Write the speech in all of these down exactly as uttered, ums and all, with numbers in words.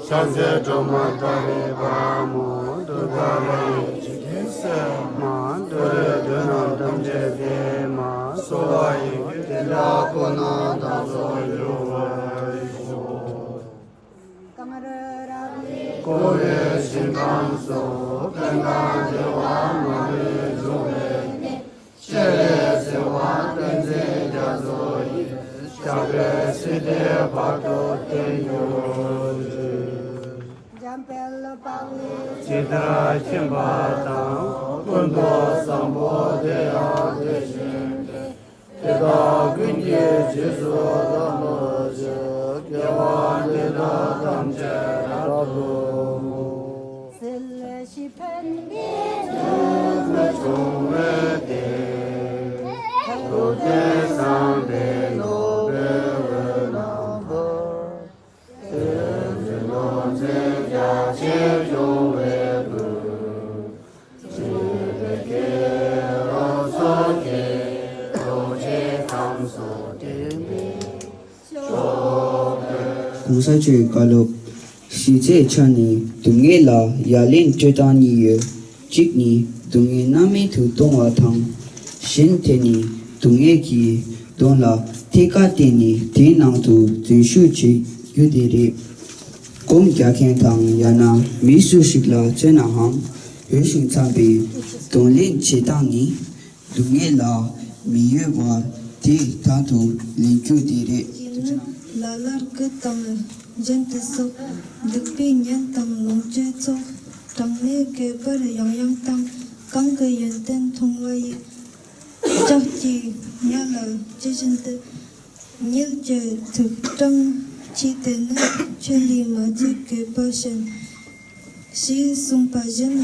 ཕྱག་འཚལ་སྒྲོལ་མ་ཏཱ་རེ་བ་མོ། ཏུཏྟཱ་རེ་ཡེ་ཤེས་ཀྱི་སེམས་མ། ཏུ་རེ་དོན་རྣམས་ཐམས་ཅད་བདེ་མ། གསོལ་བ་ཡི་གེ་དེ་འདྲ་ཀུན་ནས་བདག་སོགས་འགྱུར་བར་ཤོག། གངས་རི་རབ་རིབ་བསྐོར་བའི་ཞིང་ཁམས་སུ། ཀུན་དང་བདེ་བ་མ་ལུས་འབྱུང་བའི་གནས། སྤྱན་རས་གཟིགས་དབང་བསྟན་འཛིན་རྒྱ་མཚོ་ཡི། ཞབས་པད་སྲིད་མཐའི་བར་དུ་བརྟན་གྱུར་ཅིག། འཇམ་དཔལ་དཔའ་བོས་ཇི་ལྟར་མཁྱེན་པ་དང་། ཀུན་ཏུ་བཟང་པོ་དེ་ཡང་དེ་བཞིན་ཏེ། དེ་དག་ཀུན་གྱི་རྗེས་སུ་བདག་སློབ་ཅིང་། དགེ་བ་འདི་དག་ཐམས་ཅད་རབ་ཏུ་བསྔོ། སྲིད་ཞིའི་ཕན་བདེའི་འབྱུང་བའི་གཏེར། ཐུབ་བསྟན་བསམ་འཕེལ་ནོར་བུའི་འོད་རྣམ་པ། དེང་འདིར་ཀློང་ཆེན་རྒྱ་ཆེར་སྐྱོང་བའི་མགོན། འཇིགས་པའི་སྐྱེ་རོ་སོགས་ཀྱི་རྡོ་རྗེ་ཁམས་སུ་འདྲེན་པའི་ཤོག། གོང་ས་མཆོག་བཀའ་སློབ། གཞི་རྩའི་ཆ་ནས་སྡུག་བསྔལ་ལ་ཡ་ལན་སྤྲོད་སྟངས་གཉིས་ཡོད། གཅིག་ནི་སྡུག་བསྔལ་སྣང་མེད་དུ་གཏོང་བ་དང་། གཞན་དེ་ནི་སྡུག་བསྔལ་གྱི་དོན་ལ་ཐད་ཀར་བརྟེན་ནས་དེའི་ནང་དུ་འཛུལ་ཞུགས་བྱེད་རྒྱུ་དེ་རེད། སྒོམ་རྒྱག་མཁན་དང་ཡང་ན་མི་སུ་ཞིག་ལ་མཚོན་ནའང་། འོས་ཤིང་འཚམས་པའི་གདོང་ལེན་བྱེད་སྟངས་ནི། སྡུག་བསྔལ་ལ་མི་གཡོལ་བར་དེ་དག་ཏུ་ལེན་རྒྱུ་དེ་རེད། ལ་ལར་སྐུ་དང་གཞན་དུ་སོགས། སྡིག་པའི་ཉེས་དང་ལོངས་སྤྱོད་ཚོགས། གྲངས་མེད་བསྐལ་པར་ཡང་ཡང་བཏང་། གང་གི་ཡོན་ཏན་མཐོང་བ་ཡི། ལྕགས་ཀྱུས་ཉ་ལ་ཇི་བཞིན་དུ། ཉིད་ཀྱི་ཐུགས་དྲན་ཆོས་དེ་ནི། ཆོས་ལས་མ་བརྗེད་གུས་པ་བྱིན། ཞེས་གསུངས་པ་བཞིན།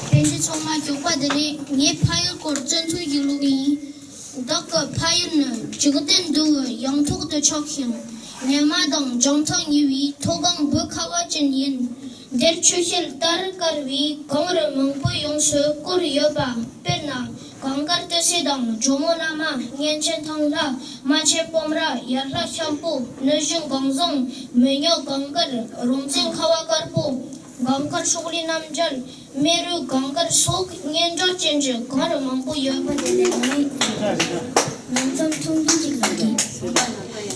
དཔེ་འདི་ཚང་མ་ཞོགས་པ་འདི་རེད། ངས་ཕ་ཡུལ་སྐོར་བཙན་ཚུལ་ཞིག་ཀློག་གི་ཡིན། བདག་གི་ཕ་ཡུལ་ནི་འཇིག་རྟེན་འདི་ཡི་ཡང་ཐོག་ཏུ་ཆགས་ཤིང་། ཉི་མ་དང་བྱང་ཐང་ཉེ་བའི་མཐོ་སྒང་བོད་ཁ་བ་ཅན་ཡིན། འདིར་ཆོས་བཤད་ལྟར་དཀར་བའི་གངས་རི་མང་པོ་ཡོངས་སུ་བསྐོར་ཡོད་པ། དཔེར་ན། གངས་དཀར་ཏི་སེ་དང་ཇོ་མོ་བླ་མ། གཉན་ཆེན་ཐང་ལྷ། རྨ་ཆེན་སྤོམ་ར། ཡར་ལྷ་ཤམ་པོ། ནུ་ཞོན་གངས་བཟང་། མི་ཉག་གངས་དཀར། རོང་བཙན་ཁ་བ་དཀར་པོ། གངས་དཀར་ཤོག་ལེབ་རྣམ་རྒྱལ། རྨེ་རུ་གངས་དཀར་སོགས་སྙན་གྲགས་ཅན་གྱི་གངས་རི་མང་པོ་ཡོད་པ་དེ་ལས་ངས་མིང་ཙམ་ཐུང་ཐུང་ཅིག་ལ་བྲིས།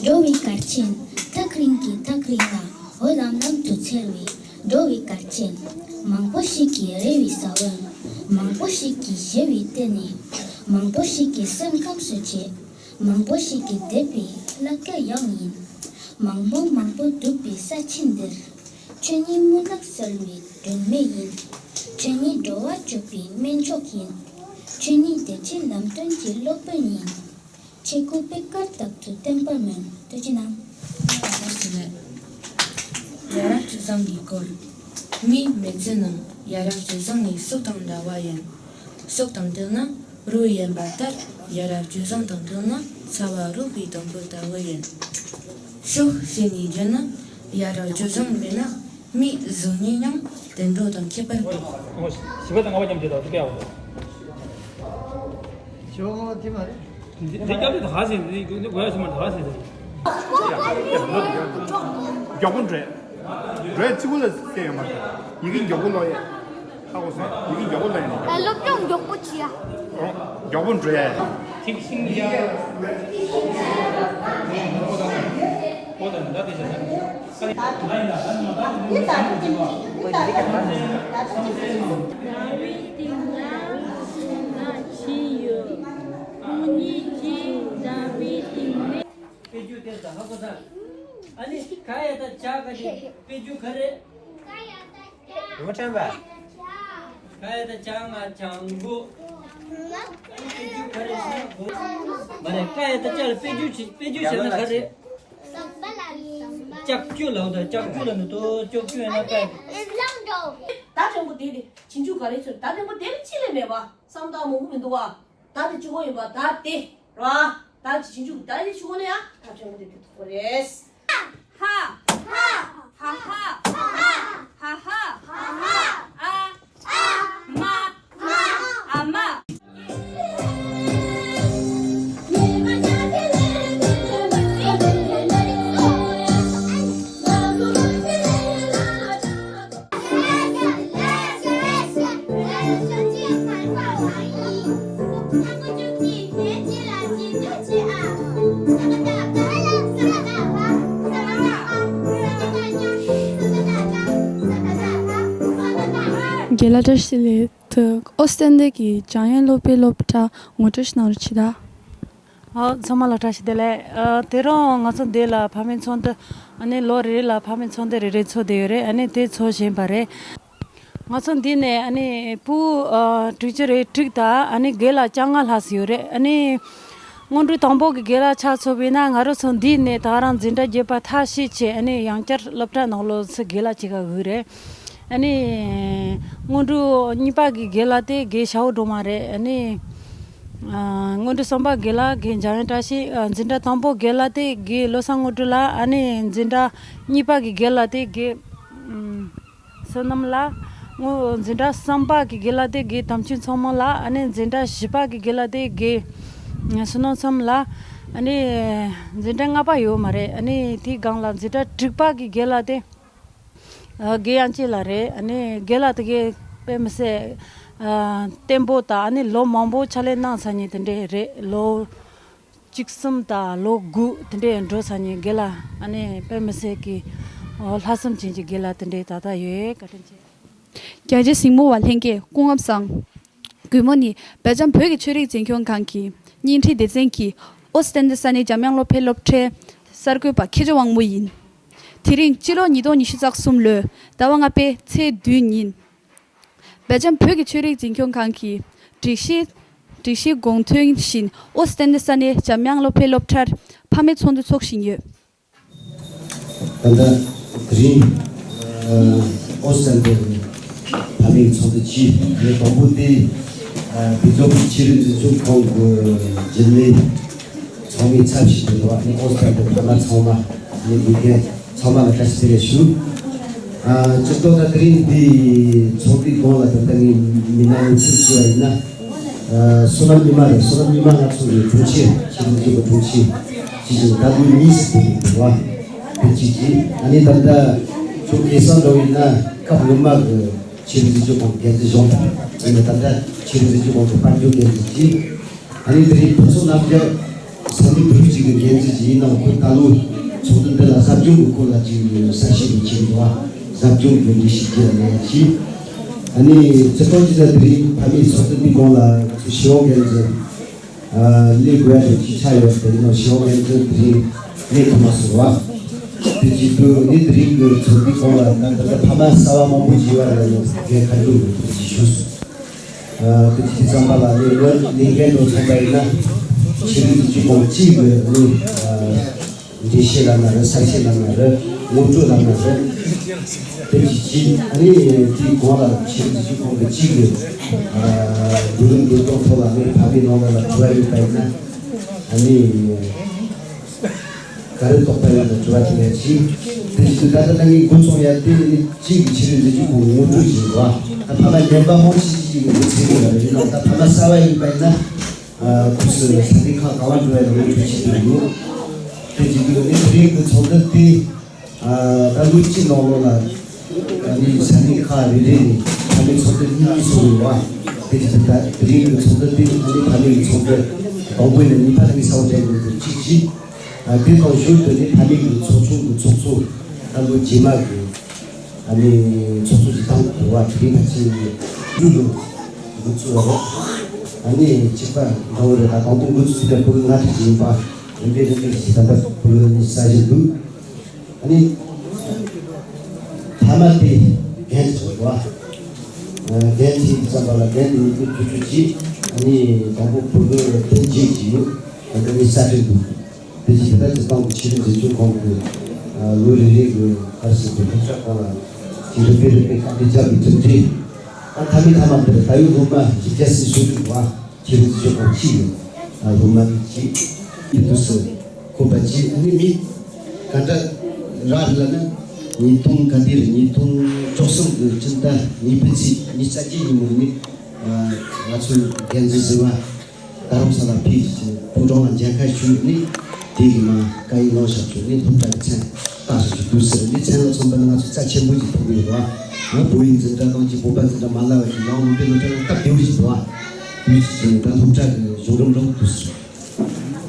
འགྲོ་བའི་གར་ཆེན། ཐག་རིང་གི་ཐག་རིང་ལ། འོད་ལམ་ལམ་དུ་འཚེར་བའི་འགྲོ་བའི་གར་ཆེན། མང་པོ་ཞིག་གིས་རེ་བའི་ས་བོན། མང་པོ་ཞིག་གིས་ཞི་བའི་རྟེན་ནི། མང་པོ་ཞིག་གི་སེམས་ཁམས་སུ་བྱེད། མང་པོ་ཞིག་གི་བདེ་བའི་བླ་སྐད་ཡང་ཡིན། མང་པོ་མང་པོ་འདུས་པའི་ས་ཆེན་འདིར། ཆོས་ཉིད་མུན་ནག་སེལ་བའི་སྒྲོན་མེ་ཡིན། ཆོས་ཉིད་འགྲོ་བ་སྐྱོབ་པའི་སྨན་མཆོག་ཡིན། ཆོས་ཉིད་བདེ་ཆེན་ལམ་སྟོན་གྱི་སློབ་དཔོན་ཡིན། ཆོས་སྐུ་པད་དཀར་དག་ཏུ་བརྟན་པར་སྨོན། ཐུགས་རྗེ་གནང་། ཡ་རབས་སྤྱོད་བཟང་གི་སྐོར། མིའི་མི་ཚེ་ནང་ཡ་རབས་སྤྱོད་བཟང་ནི་སྲོག་དང་འདྲ་བ་ཡིན། སྲོག་དང་བྲལ་ན་རོ་ཡན་པ་ལྟར། ཡ་རབས་སྤྱོད་བཟང་དང་བྲལ་ན་ཚ་བ་རུལ་བའི་དུམ་བུ་ལྟ་བུ་ཡིན། ཕྱོགས་གཞན་ནས་བརྗོད་ན་ཡ་རབས་སྤྱོད་བཟང་མེད་ན་མིའི་གཟུགས་བརྙན་ཡང་དུད་འགྲོ་དང་ཁྱད་པར་མེད། བཞི་པ་དང་ལྔ་པ་མཉམ་བརྗོད་དང་དེ་སྐད་ཡག་པོ་འདུག་བཞི་པ་ལྔ་པ་དེ་མ་རེད། འདི་འདི་སྐྱབས་དེ་ག་ཟེར། འདི་འདི་གོ་ཡ་ཞིག་མ་རེད། ག་ཟེར་ཟེར། མགྱོགས་པོ་འགྲོས། འགྲོས་གཅིག་པུ་ལ་སྐད་ཡོད་མ་རེད། ཡི་གེ་མགྱོགས་པོ་ཀློག་ཡས། ཧ་གོ་སོང་། ཡི་གེ་མགྱོགས་པོ་ཀློག་ཡས་ནི། ཨ། སློབ་སྦྱོང་མགྱོགས་པོ་བྱེད་ཡ། ཨོ། མགྱོགས་པོ་འགྲོས་ཡས། ཐིག་ཤིང་ཡ། ཨོ་དང་ད་དེ་བྱས་ན། མཛའ་བའི་གཏིང་ལ་ང་ཞེན་ཡོད། ཁོང་གཉིས་ཀྱིས་མཛའ་བའི་གཏིང་ནས། དཔེ་རྒྱུ་དེ་ད་ཧ་གོ་ས། ཨ་ནི་ག་ཡ་ད་ཇ་ག་དེ་དཔེ་རྒྱུ་ག་རེ། རི་མོ་ཕྲེང་བ། ག་ཡ་ད་ཇ་ང་ཇང་གུ། དཔེ་རྒྱུ་ག་རེ་ཟེར་ན་གུ། མ་རེད། ག་ཡ་ད་ཇ་ལ་དཔེ་རྒྱུ་བྱེད། དཔེ་རྒྱུ་བྱས་ན་ག་རེ། ལྕགས་ཀྱུ་ལབ་དང་། ལྕགས་ཀྱུ་ལ་ནི་དོ་ལྕགས་ཀྱུ་ཡིན་ན་ག་ཡ། ད་ཕྲན་བུ་དེ་དེ་ཕྱིན་ཆུ་ག་རེ་ཚོད། ད་ཕྲན་བུ་དེ་ལ་ཅི་ལས་མེད་པ་བསམ་སྟངས་མང་པོ་མི་འདུག་བ། ད་དེ་གཅིག་པོ་ཡིན་པ་ད་དེ་ར། ད་ཅི་ཕྱིན་ཆུ་ད་ཅི་ཆུ་བོ་ནི་ཡ་ད་ཕྲན་བུ་དེ་དེ་ཐོག་རེད། ཧ། ཧ་ཧ། ཧ་ཧ། ཧ་ཧ། ཨ། ཨ། མ། ཨ་མ། རྒན་ལགས་བཀྲ་ཤིས་བདེ་ལེགས། ཨོ་སི་ཏན་ཏན་གྱི་འཇམ་དབྱངས་སློབ་དཔོན་སློབ་གྲྭ་ངོ་སྤྲོད་ཞིག་གནང་རོགས་བྱེད་དང་། ཨ། ཚང་མ་ལ་བཀྲ་ཤིས་བདེ་ལེགས། ཨ། དེ་རིང་ང་ཚོ་འདི་ལ་ཕ་མའི་ཚོགས་འདུ། ཨ་ནི་ལོ་རེ་རེ་ལ་ཕ་མའི་ཚོགས་འདུ་རེ་རེ་ཚོགས་བསྡད་ཡོད་རེད། ཨ་ནི་དེ་ཚོགས་བཞིན་པ་རེད། ང་ཚོ་འདི་ནས་ཨ་ནི་བུ། ཨ། དྲུག་ཅུ་རེ་དྲུག་དང་ཨ་ནི་རྒན་ལགས་བཅོ་ལྔ་ལྷག་ཙམ་ཡོད་རེད། ཨ་ནི་སྔོན་འགྲོ་དང་པོ་གི་རྒན་ལགས་ཆ་མཚོན་པ་ཡིན་ན། ང་རང་ཚོ་འདི་ནས་ད་རང་འཛིན་གྲྭ་བརྒྱད་པ་མཐར་ཕྱིན་བྱས། ཨ་ནི་ཡང་བསྐྱར་སློབ་གྲྭ་ནང་ལོགས་སུ་རྒན་ལགས་བྱེད་ག་འོས་རེད། ཨ་ནི་སྔོན་འགྲོ་གཉིས་པ་གི་རྒན་ལགས་དེ་རྒན་ཤ་བོ་སྒྲོལ་མ་རེད། ཨ་ནི་ཨ། སྔོན་འགྲོ་གསུམ་པ་རྒན་ལགས་རྒན་འཇམ་དབྱངས་བཀྲ་ཤིས། ཨ། འཛིན་གྲྭ་དང་པོ་རྒན་ལགས་དེ་རྒན་བློ་བཟང་དངོས་གྲུབ་ལགས། ཨ་ནི་འཛིན་གྲྭ་གཉིས་པ་གི་རྒན་ལགས་དེ་རྒན། ཨམ། བསོད་ནམས་ལགས། སྔོན། འཛིན་གྲྭ་གསུམ་པ་གི་རྒན་ལགས་དེ་རྒན་དམ་ཆོས་མཚོ་མོ་ལགས། ཨ་ནི་འཛིན་གྲྭ་བཞི་པ་གི་རྒན་ལགས་དེ་རྒན་བསོད་ནམས་མཚོ་མོ་ལགས། ཨ་ནི་འཛིན་གྲྭ་ལྔ་པ་ཡོད་མ་རེད། ཨ་ནི་དེའི་སྒང་ལ་འཛིན་གྲྭ་དྲུག་པ་གི་རྒན་ལགས་དེ། ཨ། རྒན་དབྱངས་ཅན་ལགས་རེད། ཨ་ནི་རྒན་ལགས་དེ་གའི་དཔེ་མི་སྲིད། ཨ། བརྟན་པོ་དང་། ཨ་ནི་ལོ་མང་པོ་ཕྱག་ལས་གནང་ཚར་མཁན་དེ་འདྲས་རེད། ལོ་བཅུ་གསུམ་དང་ལོ་དགུ་དེ་འདྲས་འགྲོ་ཚར་མཁན་རྒན་ལགས། ཨ་ནི་དཔེ་མི་སྲིད་ཀྱི། ཨོ། ལྷག་བསམ་ཅན་གྱི་རྒན་ལགས་དེ་འདྲས་ད་ལྟ་ཡོད། བཀའ་དྲིན་ཆེ། རྒྱ་ཆེ་གཟིགས་མོ་བ་ལྷན་རྒྱས་སྐུ་ཁམས་བཟང་། གུས་མོ་ནི་སྦེལ་ཇམ་བོད་ཀྱི་ཆོས་རིག་འཛིན་སྐྱོང་ཁང་གི་བརྙན་འཕྲིན་སྡེ་ཚན་གྱི་ཨོ་སི་ཏན་ཏན་ས་གནས་འཇམ་དབྱངས་སློབ་དཔོན་སློབ་གྲྭའི་གསར་འགོད་པ་མཁས་མཆོག་དབང་མོ་ཡིན། དེ་རིང་སྤྱི་ལོ་ཉིས་སྟོང་ཉི་ཤུ་རྩ་གསུམ་ལོའི་ཟླ་བ་ལྔ་པའི་ཚེས་བདུན་ཉིན། སྦེལ་ཇམ་བོད་ཀྱི་ཆོས་རིག་འཛིན་སྐྱོང་ཁང་གི་སྒྲིག་གཞི། སྒྲིག་གཞིའི་དགོངས་དོན་བཞིན་ཨོ་སི་ཏན་ཏན་ས་གནས་འཇམ་དབྱངས་སློབ་དཔོན་སློབ་གྲྭར་ཕ་མའི་ཚོགས་འདུ་འཚོགས་བཞིན་ཡོད། ད་ལྟ་དེ་རིང་ཨོ་སི་ཏན་ཏན་ཕ་མའི་ཚོགས་འདུ་གཅིག་ངས་དང་པོ་དེ། ཨ། དེ་ཚོ་ཆོས་རིག་འཛིན་སྐྱོང་ཁང་གི་རྒྱུན་ལས་ཚང་མའི་ཚབ་ཞུས་ཏེ་འདུག་ཨ་ནི་ཨོ་སི་ཏན་ཏན་ཕ་མ་ཚང་མ། ཨ་ནི་དགེ་རྒན་ཚང་མ་ལ་བཀྲ་ཤིས་བདེ་ལེགས་ཞུ། ཨ། སྤྱིར་བཏང་ད་དེ་རིང་འདི་ཚོགས་འདུའི་སྒང་ལ་ད་ལྟ་ངས་མི་སྣ་ངོ་སྤྲོད་བྱས་པ་ཡིན་ན། ཨ། བསོད་ནམས་ཉི་མ་རེད། བསོད་ནམས་ཉི་མ་ང་ཚོ་གི་དྲུང་ཆེ། ཆེས་མཐོའི་དྲུང་ཆེ་ཅིག་ཡིན། ད་ལོ་གཉིས་སུ་འགྲོ་གི་འདུག་བ། དེ་གཅིག་གིས། ཨ་ནི་ད་ལྟ་ཁྱོད་སྐལ་བཟང་འདྲ་བོ་ཡིན་ན་སྐབས་སྔོན་མ་གི་ཆོས་རིག་འཛིན་སྐྱོང་ཁང་འགན་འཛིན་གཞོན་པ་ཡིན་ན། ད་ལྟ་ཆོས་རིག་འཛིན་སྐྱོང་ཁང་གི་དཔལ་འབྱོར་འགན་འཛིན་གྱིས། ཨ་ནི་དེ་རིང་ཕུན་ཚོགས་རྣམ་རྒྱལ་ས་གནས་བོད་རིགས་ཅིག་གི་འགན་འཛིན་ཅིག་ཡིན་ནའང་ཁོས་ད་ལོ་ཚོགས་འདུ་འདི་ལ་ཟབ་སྦྱོང་གི་སྐོར་ལ་ཅིག་གསར་ཤེས་ཀྱི་ཆེད་དུ་ཟབ་སྦྱོང་གི་ལས་ཤིག་བྱས་ནས་ཅིག་ཨ་ནི་སྤྱིར་བཏང་གི་ད་དེ་རིང་ཕ་མའི་ཚོགས་འདུ་འདི་སྒང་ལ་ཞི་བ་འགན་འཛིན། ཨ། ལས་དགོས་ཡ་ཅིག་ཆགས་ཡོད་པ་དེ་ཡིན་ནའང་ཞི་བ་འགན་འཛིན་དེ་རིང་སླེབས་ཐུབ་མ་སོང་བ། དེ་བྱེད་དུས་ནི་དེ་རིང་གི་ཚོགས་འདུའི་སྒང་ལ་ད་ལྟ་ཕ་མ་གསར་བ་མང་པོ་ཅིག་ཡོད་པ་ལ་ངས་ཁ་རྒྱུན་དུ་ཅིག་ཞུས་སོང་། ཨ། དེ་དུས་ཙམ་པ་ལ་ནི་ལོ་ལས་འགན་དང་མཚུངས་པ་ཡིན་ན་ཆོས་རིག་འཛིན་སྐྱོང་ཁང་གཅིག་གི་ནི། ཨ། འགྲེལ་བཤད་ལབ་ན་རེད། གསལ་བཤད་ལབ་ན་རེད། ངོ་སྤྲོད་ལབ་ན་རེད། དེ་གཅིག་གཅིག་ཨ་ནི་དེའི་གོང་ལ་ཆོས་རིག་འཛིན་སྐྱོང་ཁང་གི་གཅིག་གི། ཨ། བགྲོ་གླེང་བགྲོ་གླེང་ཐོག་ལ་ནི་ཕ་མའི་ནང་ལ་ལ་དྲི་བ་ཡོད་པ་ཡིན་ན། ཨ་ནི། ག་རེ་དོགས་པ་ཡོད་ན་དྲི་བ་དྲི་ལན་གྱིས། དེ་བཞིན་ད་ལྟ་ད་ངས་འགོ་རྩོམ་ཡ་དེ་ནི་གཅིག་གི་ཆོས་རིག་འཛིན་སྐྱོང་ཁང་ངོ་སྤྲོད་བྱེད་དགོས། ད་ཕ་མ་རྣམ་པ་མང་ཆེ་ཤོས་ཀྱིས་འགོ་ཚུགས་ཀྱི་ཡོད་རེད། ཡིན་ནའང་ད་ཕ་མ་གསར་བ་ཡིན་པ་ཡིན་ན། ཨ། ཁུ་སུ་ས་གནས་ཁག་ག་བ་འགྲོ་ཡ་ལ་ངོ་སྤྲོད་བྱེད་ཀྱི་ཡོད། དེ་བཞིན་དུ་ནི་དེ་རིང་གི་ཚོགས་འདུ་དེ། ཨ། ད་ལོ་གཅིག་ནང་ལོགས་ལ་ཨ་ནི་ས་གནས་ཁག་རེ་རེ་ནས་ཕ་མའི་ཚོགས་འདུ་གཉིས་གཉིས་ཚོགས་ཡོད་པ། དེ་བཞིན་དུ་ད་དེ་རིང་གི་ཚོགས་འདུ་དེ་ཨ་ནི་ཕ་མའི་ཚོགས་འདུ་དང་པོ་ཡིན་ན་གཉིས་པ་ལ་ངས་གསལ་པོ་བྱས་ཡོད་འདུག་གཅིག་གཅིག་ཨ། དེ་དང་ཞོར་དུ་ནི་ཕ་མའི་གི་ཚོགས་ཆུང་གི་ཚོགས་གཙོ། ད་ལོ་རྗེས་མ་གི་ཨ་ནི་ཚོགས་གཙོ་ཞིག་བཏང་དགོས་པ་དེ་རིང་ཕལ་ཆེར་ལུས་ལུ་འགོ་ཚུགས་པ་རེད། ཨ་ནི་གཅིག་པ་འདྲ་བོ་རེད། ད་དང་པོ་འགོ་ཚུགས་དུས་ཕྲུ་གུ་ལྔ་དྲུག་ཅིག་ཡིན་པ། རིམ་པས་རིམ་པས་ཀྱིས་ད་ལྟ་ཕྲུ་གུ་གཉིས་བསགས་བཞིན་འདུག་ཨ་ནི་ཕ་མ་དེ་འགན་དུ་འགྲོ་བ། འགན་འཁྱེར་དུས་ཙམ་པ་ལ་འགན་དེ་ཉིད་དུ་བཅུ་བཅུ་གཅིག་ཨ་ནི་དང་པོ་ཕྲུ་གུ་བདུན་བརྒྱད་ཀྱི་ཡོད། ད་ལྟ་ངས་གསལ་སྟོན་འདུག་དེ་བཞིན་ད་སྤྱིར་བཏང་གི་ཆོས་རིག་འཛིན་སྐྱོང་ཁང་གི་ལོ་རེ་རེ་གི་ག་རེ་ཟེར་དགོས། སློབ་གྲྭ་ཁག་ལ་དེ་རིམ་པས་རིམ་པས་བཀའ་འདྲི་བརྒྱབ་པའི་གྲུབ་འབྲས། ད་མཐའ་མའི་མཐའ་མ་འདིར་ད་ཡོད་སློབ་མ་བཞི་བརྒྱ་ཟིན་སོང་འདུག་པ། ཆོས་རིག་འཛིན་སྐྱོང་ཁང་གཅིག་ཡིན། ཨ། སློབ་མ་གཅིག་ཡིན་འདུག་ཟེར་གོ་བ་གཅིག་ཨ་ནི་མི་ག་འདྲ་རག་རེད་ལབ་ན། ཉིས་སྟོང་ག་དུས་རེད། ཉིས་སྟོང་བཅུ་གསུམ་གི་སྤྱི་ཟླ་གཉིས་པའི་ཚེས་ཉི་ཤུ་རྩ་གཅིག་ཉིན་མོ་ནི། ཨ། ང་ཚོའི་འགན་འཛིན་ཟུར་པ་རྡ་རམ་ས་ལ་ཕེབས་ཀྱིས་ཕོ་བྲང་ལ་མཇལ་ཁ་ཞུས་ནས་དེ་གི་མ་བཀའ་ཡིག་གནང་བཞག་བྱུང་ནས་སློབ་གྲྭ་གི་མཚན་བཏགས་བཞག་བྱུང་འདུག་ཟེར། འདི་མཚན་ལ་མཚོན་པ་ན་ང་ཚོ་རྩ་ཆེན་པོ་ཞིག་མཐོང་གི་ཡོད་པ། ང་བོད་ཡིག་འཛིན་གྲྭ་གང་ཅི་བོད་པ་འཛིན་གྲྭ་མ་ལབ་པ་ཞིག་ནང་མི་དཔེ་སློབ་གྲྭ་ལ་སྟབས་བདེ་བོ་ཞིག་འདུག་པ། དུས་ཀྱི་ཆེད་ནས་ད་སློབ་གྲྭ་གི་གཞུང་རིམ་འགྲོ་འདུག་ཟེར།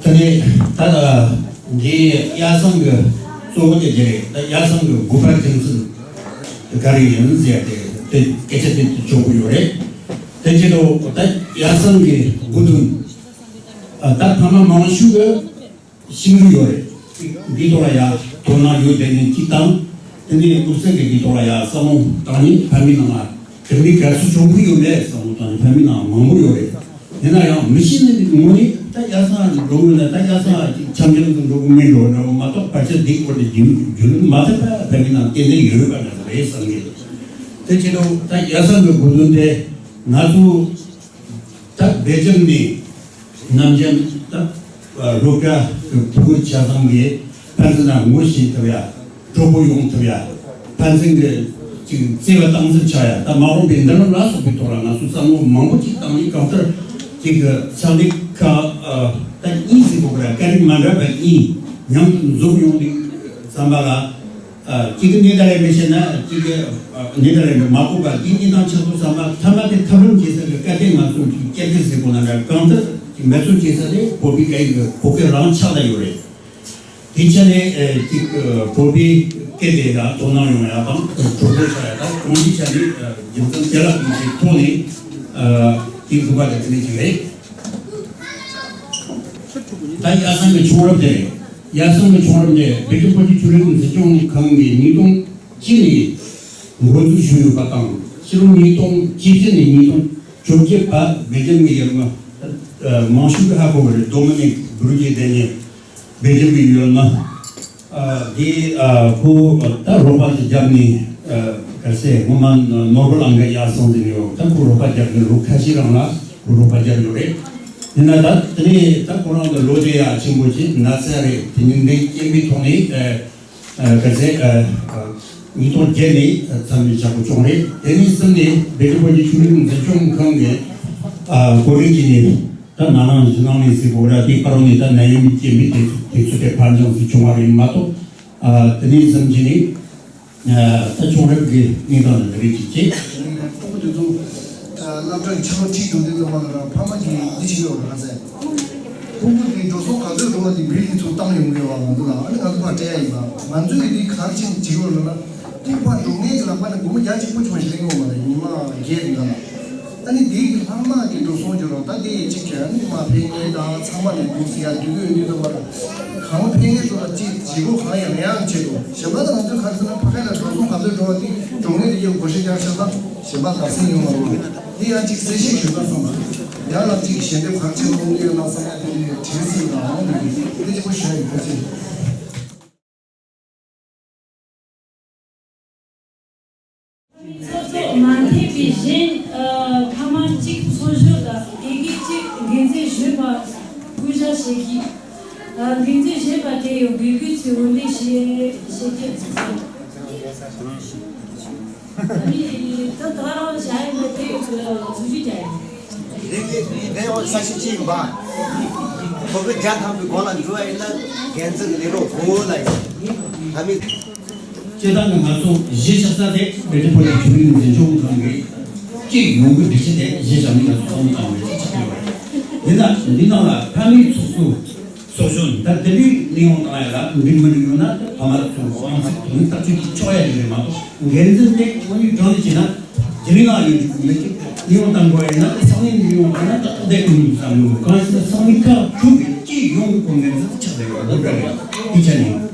དེ་ནས་ད་ལྟ་འདིའི་དབྱར་གསུམ་གྱི་གཙོ་བོ་དེ་དེ་རེད། ད་དབྱར་གསུམ་གྱི་དགོས་པ་རྒྱུ་མཚན་ག་རེ་ཡིན་ཟེར་ཏེ། དེ་སྐད་ཆ་དེ་ཆོག་གི་ཡོད་རེད། དེ་བྱེད་དུ་ད་ཡ་སང་གི་དགུ་འདུན་ད་ཕ་མ་མང་ཤོས་གི་ཤིང་རུ་ཡོད་རེད། འདི་ཐོག་ལ་ཡ་དོ་སྣང་ཡོད་དེ་ནི་གཅིག་དང་། དེ་ནས་ལུག་རྫི་གི་འདི་ཐོག་ལ་ཡ་བསམ་བློ་བཏང་ནས་ཕ་མའི་ནང་ལ་དེ་འདྲའི་དགའ་བསུ་བྱུང་གི་ཡོད་མེད་བསམ་བློ་བཏང་ནས་ཕ་མའི་ནང་མང་པོ་ཡོད་རེད། ཡིན་ན་ཡང་མི་ཤེས་ནི་ངོ་ནི་ད་ཡ་སང་འགྲོ་དགོས་ན་ད་ཡ་སང་འཆམ་འཆམ་དུ་འགྲོ་དགོས་མིན་འགྲོ་ན་མ་གཏོགས་བར་ཆད་འདི་སྐོར་དེ་རྒྱུས་རྒྱུས་ལོན་མ་ཐེབས་པ་ཕ་མའི་ནང་ཏན་ཏན་ཡོད་པ་འདྲ་རེད་བསམ་གི། དེ་བྱེད་དུ་ད་ཡ་སང་གི་དགུ་འདུན་དེ་ང་ཚོ་ད་སྦེལ་ཇམ་ནས་ནམ་རྒྱུན་ད་སློབ་གྲྭ་གི་ཕྲུ་གུ་ཆ་ཚང་གིས་ཕན་ཚུན་ན་ངོ་ཤེས་ཐུབ་ཡ། གྲོགས་པོ་ཡོང་ཐུབ་ཡ། ཕན་ཚུན་གྱི་ཅིག་བརྩེ་བ་སྟངས་འཛིན་ཆགས་ཡ། ད་མ་འོངས་པའི་མདུན་ལམ་ལ་སོགས་པའི་ཐོག་ལ་ང་ཚོ་བསམ་བློ་མང་པོ་ཅིག་བཏང་ནས་གང་ལྟར་ཅིག་གི་ཕྱག་ལས་ཁག་ད་གཉིས་ཟིག་གོ་གི་ར་ཀ་རིག་མ་འདྲ་བ་གཉིས་མཉམ་དུ་འཛོམས་ཡོང་དུས་བསམ་པ་ལ། གཅིག་གི་ནད་ད་རེ་མི་ཤེས་ན་གཅིག་གི་ནད་ད་རེ་མི་མ་གོ་བ་འདི་གཉིས་དང་ཆགས་སོ་བསམ་པ་ཐ་མ་དེ་ཐབས་ལམ་བྱེད་ས་གི་སྐད་དེ་ང་ཚོ་ཅིག་སྐྱེ་དེ་ཟིག་གོ་ན་འདྲ་གང་ལྟར་ཅིག་མེ་སོ་བྱེད་ས་དེ་བོད་པའི་སྐད་ཡིག་གི་བོད་སྐད་རང་ཆགས་ད་ཡོད་རེད། དེ་ཆ་ནས་ཅིག་བོད་པའི་སྐད་དེ་ལ་དོ་སྣང་ཡོང་ཡ་དང་གྲོགས་པོ་ཆགས་ཡ་དང་གྲོང་སྡེ་ཆ་ནས་རྒྱུ་མཚན་དེ་ལ་དམིགས་ཏེ་ཐོག་ནས་ཅིག་འདུག་པ་དེ་དེ་ནས་ཅིག་རེད། ད་ཡ་སང་གི་བྱུང་རབས་དེ་རེད། ཡ་སང་གི་བྱུང་རབས་དེ་བེ་ཀི་ཕོ་ཅི་ཆུ་རིན་འཛིན་སྐྱོང་ཁང་གིས་ཉིས་སྟོང་གཅིག་ནས་འགོ་འཛུགས་ཞུས་ཡོད་པ་དང་ཕྱི་ལོ་ཉིས་སྟོང་བཅུ་བཞི་ནས་ཉིས་སྟོང་བཅོ་བརྒྱད་བར་སྦེལ་ཇམ་གྱི་ཡུལ་མི་མང་ཤོས་ཀྱི་ཧ་གོ་བ་རེད། ཌོ་མི་ནིག་བུ་རུ་ཇེ་དེ་ནས་སྦེལ་ཇམ་གྱི་ཡུལ་མི། དེ་ཁོ་ད་རོགས་པ་ཞིག་བརྒྱབ་ནས་ག་ཟེ་ངོ་མ་ནོར་བུ་ལང་ག་ཡར་སོང་ཟིན་ཡོད། ད་ཁོ་རོགས་པ་བརྒྱབ་ནས་ལོ་ཁ་ཤས་རང་ལ་ཁོ་རོགས་པ་བརྒྱབ་ཡོད་རེད། ཡིན་ན་ད་དེ་ནས་ད་ཁོ་རང་གི་ལོ་དེ་ཡ་ཆེན་པོ་ཅིག་ན་ཚ་རེད། དེ་ནས་འདི་སྐྱེན་པའི་ཐོག་ནས་ག་ཟེ་ཉིས་སྟོང་བརྒྱད་ནས་མཚམས་མི་བཞག་པོ་བྱུང་རེད། དེ་ནས་བཟུང་ནས་བེ་ཀི་ཕོ་ཅི་ཆུ་རིན་འཛིན་སྐྱོང་ཁང་ནས་གོ་རིམ་གྱི་ནས། ད་ན་ནིང་ཕྱི་ནང་ནས་ཟིག་གོ་ར་དེ་པར་ནས་ད་ནད་ཡམས་སྐྱེ་མི་དེ་ཚོ་དེ་ཚོ་དེ་ཕར་འགྱངས་སུ་བྱུང་བ་རེད་མ་གཏོགས། ཨ་དེ་ནས་བཟུང་གི་ནི་ཨ་ད་བྱུང་རབས་ཀྱི་གནས་སྟངས་ལ་འདི་རེད་ཅིག་ཅེས། གྲོགས་པོ་དེ་ཚོ་སློབ་གྲྭ་གི་ཆེད་ལོ་ཁྲིད་དང་དེ་ཚོ་མ་ལ་ར་ཕ་མ་གིས་འདི་བྱེད་ཡོད་ར་ཟེར། ཕྲུ་གུ་དེ་འགྲོ་སོང་ག་ཚོད་འགྲོ་བ་དེ་བིལ་དེ་ཚོ་བཏང་ཡོང་གི་ཡོད་བ་ང་ཚོ་ལ་ཨ་ནི་ང་ཚོ་ཕར་སྤྲད་ཡ་ཡིན་པ། ང་ཚོས་དེ་ག་རེ་བྱེད་བྱེད་ཡོད་ལ་ན། དེ་ཕར་འགྲོ་མཁན་གྱི་ལག་པ་ནས་སྒོར་མོ་བརྒྱ་གཅིག་པོ་ཅིག་མ་ཞིག་ལེན་གྱི་ཡོད་མ་རེད། ཉི་མ་བརྒྱད་རིང་ག་ལ། ཨ་ནི་དེའི་གི་ལྷག་མ་གི་འགྲོ་སོང་བྱོས་རོགས། ད་དེ་གཅིག་གི་ཨ་ནི་མ་ཕན་ངེས་དང་ཚང་མ་ལས་འདུག་ཟེར་ཡ་དུས་གོས་ནུས་དང་བར་གང་ཕན་ངེས་ཚོ་ལ་གཅིག་བྱེད་སྒོ་གང་ཡང་མེད་ཡང་བྱེད་དོ། གཞན་པ་ད་ང་ཚོས་ག་རེ་ཟེར་ན་ཕ་ཁ་ལ་འགྲོ་སོང་ག་ཚོད་འགྲོ་བ་དེ་འགྲོ་ངེས་དེ་ཡོད་སྒོ་ཤེས་རྒྱག་ཤ་ད་གཞན་པ་ག་སེང་ཡོང་མ་རུང་། དེ་ཡང་གཅིག་གསལ་བཤད་ཞུ་ད་སོང་། ཡང་ལ་གཅིག་ཞལ་འདེབས་ག་རེ་བྱེད་དགོས་ཡོད་ན་བསམ་ཡ་དེ་ནས་དྲན་སྲིད་ལ་འོང་དེ་དེ་གཅིག་པོ་ཞུ་ཡ་ཡིན། ཐུགས་རྗེ་ཆེ། ཚོགས་གཙོ་མ་ཐེ་བའི་གཞན་ཕ་མ་གཅིག་འཚོ་བཞོད་དང་དགེ་རྒན་གཅིག་འགན་འཛིན་གཞོན་པ་སྐུ་ཞབས་ཞེ་གི་འགན་འཛིན་གཞོན་པ་དེ་ཡོད་དགེ་རྒན་ཚོས་འོས་འདེམས་བྱེད་བྱེད་ཀྱི་ཚོགས་གཙོ་ནི་ད་ད་རང་བཞག་ཡིན་པ་དེ་ཚོ་ཚུགས་རྒྱུ་རྒྱག་ཡིན། འདི་འདི་འོ་ས་ཞིག་ཅི་ཡིན་པ། ཁོ་གི་རྒྱ་ཐམ་པའི་སྒོ་ལ་འགྲོ་བ་ཡིན་ན་འགན་འཛིན་ལས་རོགས་གོ་ལ་ཡིན། ད་མི། སྤྱིར་བཏང་གི་ང་ཚོ་གཞིས་ཆགས་ས་དེ་བེ་ཏི་ཕོ་ལི་ཆུ་རིན་འཛིན་སྐྱོང་ཁང་གི་སྤྱི་ཡོངས་ཀྱི་སྒྲིག་གཞི་དེ་གཞི་བཞག་ནས་ང་ཚོ་བསམ་བློ་བཏང་བའི་ཆ་ཆགས་ཡོད་རེད། ཡིན་ན་འདི་ནང་ལ་ཕ་མའི་ཚོགས་གཙོ་ཚོགས་གཞོན་ད་དེ་འདྲའི་གནས་དབང་བཏང་ཡ་ལ་འགྲིག་མི་འགྲིག་ཡོད་ན་ཕ་མ་ཚོ་དབང་ཚད་དོན་ཐག་གཅོད་ཀྱི་ཆོག་ཡ་ཞིག་རེད་མ་གཏོགས་འགན་འཛིན་དེ་དངོས་ཡོད་དྲང་ནས་བྱས་ན་དེ་རིང་ལ་ཡོད་འགྲིག་མི་འགྲིག་གནས་དབང་བཏང་དགོས་ཡ་ཡིན་ན་ས་གནས་འགྲིག་ཡོང་བ་ན་ད་ཐོག་བསྡད་ཀྱི་མི་འདུག་བསམ་ཡོང་གི། གང་ཞིག་ན་ས་གནས་ཁག་དྲུག་གི་སྤྱི་ཡོངས་ཀྱི་འགན་འཛིན་ཆགས་བསྡད་ཡོད་རེད། སློབ་གྲྭ་རེད། དེ་ཆ་ནས་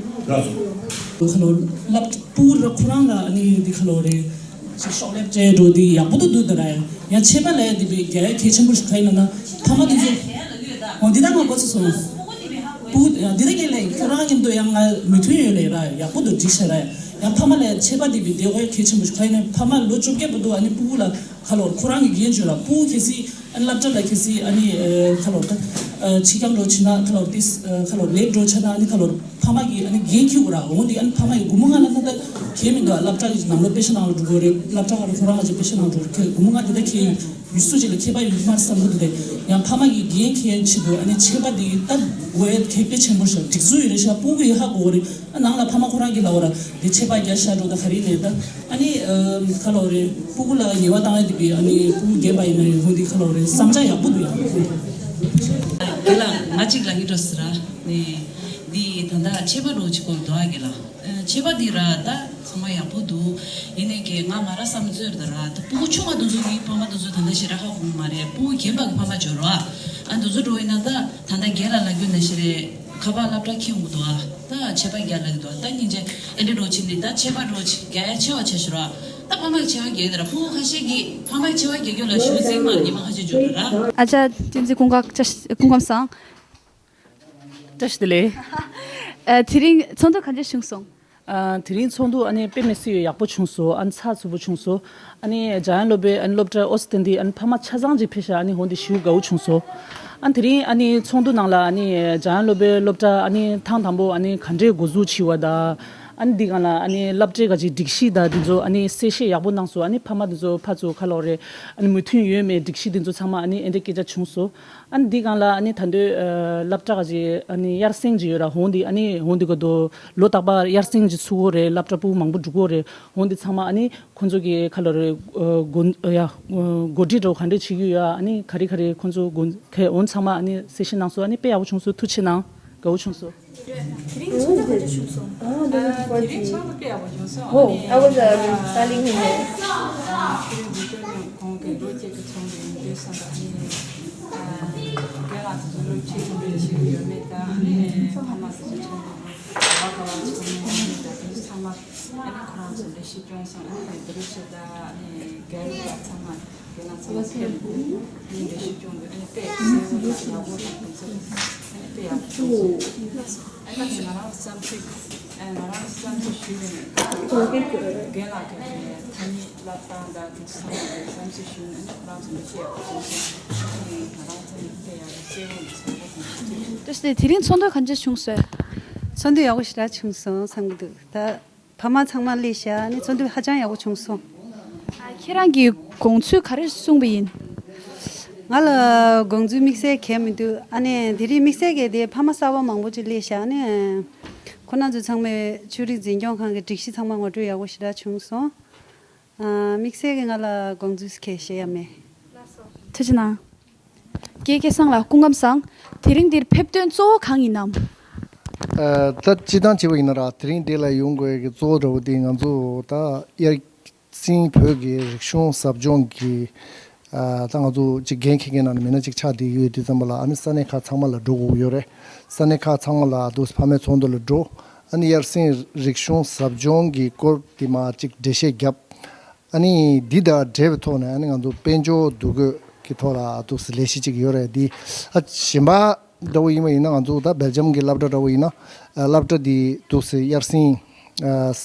ལགས་སོ། ཁ་ལོ་ལབ་སྤུ་གུ་ར་ཁོ་རང་ལ་ཨ་ནི་འདི་ཁ་ལོ་རེད། ཅིག་ཤོག་ལེབ་སྤྲད་འགྲོ་འདི་ཡག་པོ་འདུག་འདུག་ད་ར་ཡང་ཡང་ཆད་པ་ལས་འདི་བི་རྒྱ་ཡ་གལ་ཆེན་པོ་ཞིག་ག་ཡིན་ན་ན་ཕ་མ་འདི་ཚོ། འོ་འདི་ད་ང་གོ་ཚོད་སོང་། སྤུ་གུ་འདི་ད་ངས་ལས་ཁྱོད་རང་མཉམ་དུ་ཡང་ང་མོས་མཐུན་ཡོད་ལས་ར་ཡག་པོ་འདུག་འགྲིག་ཤག་ར་ཡང་ཕ་མ་ལས་ཆད་པ་འདི་བི་འདི་གོ་ཡ་གལ་ཆེན་པོ་ཞིག་ག་ཡིན་ན་ཕ་མ་ལོ་བཅོ་བརྒྱད་པོ་འདུག་ཨ་ནི་སྤུ་གུ་ལ་ཁ་ལོ་ཁོ་རང་གི་འགན་བཅོལ་ལ་སྤུ་གུ་གལ་སྲིད། ཨ་ནི་སློབ་གྲྭ་ལ་གལ་སྲིད་ཨ་ནི་ཁ་ལོར་ད་ཕྱི་རྐྱང་འགྲོ་ཕྱིན་ན་ཁ་ལོར་ཏིས་ཁ་ལོར་ལེབ་འགྲོ་ཕྱིན་ན་ཨ་ནི་ཁ་ལོར་ཕ་མ་གི་ཨ་ནི་འགན་འཁྱེར་དགོས་ར། འོ་འདི་ཨ་ནི་ཕ་མ་གི་སྒོར་མོ་ང་ལ་ད་ད་གལ་མི་འདུག་སློབ་གྲྭ་གི་ནང་ལོགས་པེ་ཤ་ནང་ལ་འགྲོ་དགོས་རེད། སློབ་གྲྭ་ག་རུ་ཁོ་རང་ང་ཅིག་པེ་ཤ་ནང་འགྲོ་རེད། ཁྱེད་སྒོར་མོ་ང་དེ་ད་ཁྱེད་ཡུལ་སུ་ཅིག་ལ་ཁྱད་པར་ཡོད་མ་བསམ་གི་འདུག་དེ་ཡང་ཕ་མ་གི་འགན་འཁྱེར་ཆེད་དུ་ཨ་ནི་ཆད་པ་འདི་ད་དགོས་ཡ་ཁེ་ཕན་ཆེན་པོ་ཞིག་སྒྲིག་འཛུགས་ཡོད་རེད་ཤག་སྤུ་གུ་ཡི་ཧ་གོ་གི་རེད། ཨ་ནང་ལ་ཕ་མ་ཁོ་རང་གི་ལ་བ་ར་དེ་ཆད་པ་རྒྱག་ཤ་འགྲོ་ད་ག་རེ་ནས་ད། ཨ་ནི་ཁ་ལོ་རེ་སྤུ་གུ་ལ་ཉེས་པ་བཏང་ཡ་དེ་བི་ཨ་ནི་སྤུ་གུ་རྒན་པ་ཡིན་ན་ཡང་ཧུ་དེ་ཁ་ལོ་རེ་བསམ་འཆར་ཡག་པོ་འདུག་ཡང་། དེ་ལ་ང་གཅིག་ལ་ངི་འགྲོ་ཟེར་ར་ནི་འདི་ད་ལྟ་ཆད་པ་རོ་གཅིག་གོ་འདུག་ཨ་གི་ལ་ཆད་པ་འདི་ར་ད་ ཚང་མ་ཡག་པོ་འདུག་ཡིན་ནའི་གི་ང་མ་ར་བསམ་ཚོད་རེད་ད་ར། ད་སྤུ་གུ་ཆུང་བ་དེ་ཚོ་གི་ཕ་མ་དེ་ཚོ་ད་ལྟ་ཞེ་དྲག་ཧ་གོ་གི་མ་རེད། སྤུ་གུ་རྒན་པ་གི་ཕ་མ་འབྱོར་ར། ཨ་དེ་ཚོ་འགྲོ་ཡིན་ན་ད་ད་ལྟ་རྒན་ལགས་ལབ་རྒྱུ་ན་ཞེ་རེད། ཁ་པར་སློབ་གྲྭ་ཁྱེར་འོང་གི་འདུག་ཨ་ད་ཆད་པ་རྒྱག་ལབ་ཀྱི་འདུག་ཨ་ད་སྙིང་རྗེ། ཨེ་འདྲ་འགྲོ་ཕྱིན་ནི་ད་ཆད་པ་འགྲོ་ཕྱིན་རྒྱག་ཡ་ཆེ་བ་ཆེ་ཤོས་ར། ད་ཕ་མ་གི་ཆེ་བ་རྒྱག་གི་ད་ར། སྤུ་གུ་ཁ་ཤས་ཀྱིས་ཕ་མ་གི་ཆེ་བ་རྒྱག་རྒྱུ་ལ་ཞུ་ཚིག་མ་ཉི་མ་ཁ་ཤས་འབྱོར་ར། ཨ་ཅག་བསྟན་འཛིན་སྐུ་ཁམས་བཀྲ་ཤིས། སྐུ་ཁམས་བཟང་། བཀྲ་ཤིས་བདེ་ལེགས། ཨ། དེ་རིང་ཚོགས་འདུ་ག་འདྲ་བྱུང་སོང་། ཨ། དེ་རིང་ཚོགས་འདུ་ཨ་ནི་དཔེ་མི་སྲིད་ཡག་པོ་བྱུང་སོང་། ཨ་ནི་ཚགས་ཚུད་པོ་བྱུང་སོང་། ཨ་ནི་འཇམ་དབྱངས་སློབ་དཔོན་ཨ་ནི་སློབ་གྲྭ་ཨོ་སི་ཏན་ཏི་ཨ་ནི་ཕ་མ་ཆ་ཚང་ཅིག་ཕེབས་ཤག་ཨ་ནི་འོན་ཏེ་ཞེ་དགའ་བོ་བྱུང་སོང་། ཨ་ནི་དེ་རིང་ཨ་ནི་ཚོགས་འདུ་ནང་ལ་ཨ་ནི་འཇམ་དབྱངས་སློབ་དཔོན་སློབ་གྲྭ་ཨ་ནི་ཐེངས་དང་པོ་ཨ་ནི་ག་འདྲས་འགོ་འཛུགས་བྱས་པ་དང་། ཨ་ནི་འདི་སྒང་ལ་ཨ་ནི་སློབ་གྲྭའི་ག་ཅིག་སྒྲིག་གཞི་དང་འདི་ཚོ་ཨ་ནི་གསལ་བཤད་ཡག་པོ་གནང་སོང་། ཨ་ནི་ཕ་མ་འདི་ཚོ་ཕར་ཚུར་ག་ལབ་དགོས་རེད། ཨ་ནི་མོས་མཐུན་ཡོད་མེད་སྒྲིག་གཞི་འདི་ཚོ་ཚང་མ་ཨ་ནི་ཨེ་འདྲས་སྐད་ཆ་བྱུང་སོང་། ཨ་ནི་འདི་སྒང་ལ་ཨ་ནི་ད་དུང་ཨ་སློབ་གྲྭ་ག་ཅིག་ཨ་ནི་དབྱར་གསེང་ཅིག་ཡོད་ར། འོན་ཏེ་ཨ་ནི་འོན་ཏེ་ག་དུ་ལོ་རྟག་པར་དབྱར་གསེང་ཅིག་ཚུགས་ཀྱི་རེད། སློབ་གྲྭ་སྤུ་གུ་མང་པོ་འགྲོ་གི་རེད། འོན་ཏེ་ཚང་མ་ཨ་ནི་ཁོང་ཚོ་གི་ཁ་ལོ་རེ་ཨ་འགོ་ཡ་འགོ་ཁྲིད་འདྲ་བོ་ག་འདྲས་བྱེད་ཀྱི་ཡོད། ཨ་ནི་ག་རེ་ག་རེ་ཁོང་ཚོ་འགོ་ཁ་འོན་ཚང་མ་ཨ་ནི་གསལ་བཤད་གནང་སོང་། ཨ་ནི་དཔེ་ཡག་པོ་བྱུང་སོང་། ཐུགས་རྗེ་གནང་། དགའ་བོ་བྱུང་སོང་། དེ་རིང་ཚོགས་འདུ་ག་འདྲ་བྱུང་སོང་། ཨ། དེ་རིང་ཚོགས་འདུ་དཔེ་ཡག་པོ་བྱུང་སོང་། ཨ་ནི། ཨ། ཁྱེད་རང་འདི་སྐྱོར་གོང་གི་ལོ་གཅིག་གི་ཚོགས་འདུ་ཡིན་དུས་ཙམ་པ་ཨ་ནི། ཨ། རྒན་ལགས་དེ་ཚོ་ལོ་གཅིག་གི་འདྲ་བྱེད་ཀྱི་ཡོད་མེད་དང་། ཨ་ནི་ཕ་མ་དེ་ཚོ་ཚོགས་འདུ་ག་པར་ག་པར་ཚོགས་ནས་ཡོད་མེད་དང་། དེ་ཚོ་ཚང་མ་ཨ་ནི་ཁོ་རང་ཚོ་འགྲེལ་བཤད་སྐྱོན་སོང་། ཨ་ནི་བསྡུ་རུབ་བྱེད་དང་། ཨ་ནི་རྒན་ལགས་ཚང་མ། དེ་ན་ཚང་མ་ཕེབས་འདུག་ཨ་ནི་འགྲེལ་བཤད་སྐྱོན་འདུག་ཨ་ནི་དཔེ་གསལ་པོ་དང་ཡག་པོ་དང་དེ་ཚོ་ཨ་ནི་དཔེ་ཡག་པོ་བྱུང་སོང་། ཨ་ནི་ང་རང་བསམ་ཚུལ། ཨ། ང་རང་བསམ་ཚུལ་ཞུས་པ་ཡིན། རྒན་ལགས་ཀྱི་ཐ་སྙད་ལབ་སྟངས་དང་དེ་ཚོ་ཚང་མ་གི་བསམ་ཚུལ་ཞུས་ནས་ཨ་ནི་ཁོ་རང་ཚོ་འདི་དཔེ་ཡག་པོ་བྱུང་སོང་། ཨ་ནི་ང་རང་ཚོ་ནི་དཔེ་ཡག་པོ་གསལ་པོ་དང་ཞུ་ཐུབ། བཀྲ་ཤིས་བདེ་ལེགས། དེ་རིང་ཚོགས་འདུ་ག་འདྲ་བྱུང་སོང་། ཚོགས་འདུ་ཡག་པོ་ཞེ་དྲག་བྱུང་སོང་བསམ་གྱི་འདུག་ད་ཕ་མ་ཚང་མ་སླེབས་ཤག་ཨ་ནི་ཚོགས་འདུ་ཧ་ཅང་ཡག་པོ་བྱུང་སོང་། ཨ། ཁྱེད་རང་གིས་དགོངས་ཚུལ་ག་རེ་གསུངས་པ་ཡིན། ང་ལ་དགོངས་ཚུལ་དམིགས་བསལ་གང་ཡང་མི་འདུག་ཨ་ནི་དེ་རིང་དམིགས་བསལ་གྱི་དེ་ཕ་མ་གསར་པ་མང་པོ་ཅིག་སླེབས་ཤག་ཨ་ནི་ཁོ་རང་ཚོ་ཚང་མས་ཆོས་རིག་འཛིན་སྐྱོང་ཁང་གི་སྒྲིག་གཞི་ཚང་མ་ངོ་སྤྲོད་ཡག་པོ་ཞེ་དྲག་བྱུང་སོང་། ཨ། དམིགས་བསལ་གྱི་ང་ལ་དགོངས་ཚུལ་གང་ཡང་བཤད་ཡ་མེད། ཐུགས་རྗེ་གནང་། རྒན་སྐལ་བཟང་ལགས་སྐུ་ཁམས་བཟང་། དེ་རིང་འདིར་ཕེབས་དོན་གཙོ་བོ་གང་ཡིན་ནམ། ཨ། ད་སྤྱིར་བཏང་བྱས་པ་ཡིན་ན་ར། དེ་རིང་འདི་ལ་ཡོང་དགོས་ཀྱི་གཙོ་བོ་འདྲ་བོ་དེ་ང་ཚོ་ད་དབྱར་གསེང་བོད་ཀྱི་རིག་གཞུང་ཟབ་སྦྱོང་གི། ཨ། ད་ང་ཚོ་གཅིག་འགན་འཁྱེར་མཁན་ནང་ནས་མི་སྣ་གཅིག་ཆགས་བསྡད་ཡོད་དུས་ཙམ་པ་ལ། ཨ་ནི་ས་གནས་ཁག་ཚང་མ་ལ་འགྲོ་དགོས་ཀྱི་ཡོད་རེད། ས་གནས་ཁག་ཚང་མ་ལ་འདུག་ཕ་མའི་ཚོགས་འདུ་ལ་འགྲོ། ཨ་ནི་དབྱར་གསེང་རིག་གཞུང་ཟབ་སྦྱོང་གི་སྐོར་དེ་མར་གཅིག་འགྲེལ་བཤད་བརྒྱབ། ཨ་ནི་འདི་དང་འབྲེལ་བའི་ཐོག་ནས་ཨ་ནི་ང་ཚོ་དཔལ་འབྱོར་འདུ་འགོད་ཀྱི་ཐོག་ལ་འདུག་སེ་ལས་གཞི་གཅིག་ཡོད་རེད། འདི། ཨ། གཞན་པ་འདྲ་བོ་ཡིན་པ་ཡིན་ན། ང་ཚོ་ད་སྦེལ་ཇམ་གྱི་སློབ་གྲྭ་འདྲ་བོ་ཡིན་ན། ཨ། སློབ་གྲྭ་འདི་འདུག་སེ་དབྱར་གསེང་། ཨ།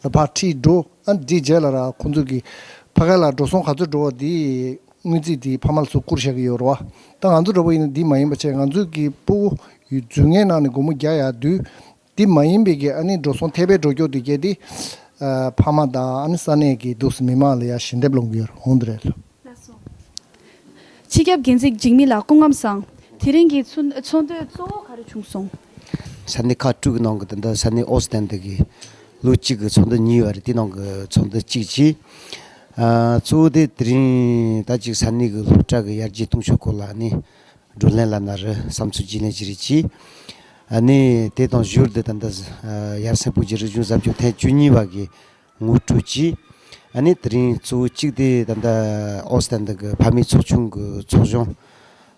ལ་ཕར་ཁྲིད་འགྲོ། ཨ། འདི་རྗེས་ལ་ར་ཁོང་ཚོ་གི་ཕ་གི་ལ་འགྲོ་སོང་ག་ཚོད་འགྲོ་བ་འདི་སྔོན་རྩིས་འདི་ཕ་མ་ལ་ཚུར་བསྐུར་བཞག་གི་ཡོད་རེད་བ། ད་ང་ཚོ་འདྲ་བོ་ཡིན་ན་འདི་མ་ཡིན་པ་བྱས། ང་ཚོ་གི་སྤུ་གུ་ཡུལ་རྫུན་ངའི་ནང་ནས་སྒོར་མོ་བརྒྱ་ཡར་བསྡུས། དེ་མ་ཡིན་པའི་གི་ཨ་ནི་འགྲོ་སོང་ཐེབས་པའི་འགྲོ་སྐྱོད་དེ་གལ་ཏེ། ཨ། ཕ་མ་དང་ཨ་ནི་ས་གནས་ཀྱི་འདུག་སེ་མི་མང་ལ་ཡར་ཞལ་འདེབས་སློང་གི་ཡོད་རེད། འོང་དེ་རེད་ལ། སྤྱི་ཁྱབ་འགན་འཛིན་འཇིགས་མེད་ལགས་སྐུ་ཁམས་བཟང་། དེ་རིང་གི་ཚོགས་ཚོགས་འདུའི་གཙོ་བོ་ག་རེ་བྱུང་སོང་། ས་གནས་ཁག་དྲུག་གི་ནང་གི་ད་ལྟ་ས་གནས་ཨོ་སི་ཏན་ཏི་གི་ལོ་གཅིག་གི་ཚོགས་འདུ་གཉིས་ཡོད་རེད། དེ་ནང་གི་ཚོགས་འདུ་གཅིག་བྱས། ཨ། གཙོ་བོ་དེ་དེ་རིང་ད་ཅིག་ས་གནས་ཀྱི་སློབ་གྲྭ་གི་ཡར་རྒྱས་གཏོང་ཕྱོགས་སྐོར་ལ་ནི་བགྲོ་གླེང་ལབ་ན་རེད། བསམ་ཚུལ་བརྗེ་ལེན་ཅིག་རེད་བྱས། ཨ་ནི་དེ་དང་ཞོར་དུ་ད་ལྟ་ཨ་དབྱར་གསེང་བོད་ཀྱི་རིག་གཞུང་ཟབ་སྦྱོང་ཐེངས་བཅུ་གཉིས་པ་གི་ངོ་སྤྲོད་བྱས། ཨ་ནི་དེ་རིང་གཙོ་བོ་གཅིག་དེ་ད་ལྟ་ཨོ་སི་ཏན་ཏི་གི་ཕ་མའི་ཚོགས་ཆུང་གི་ཚོགས་གཞོན་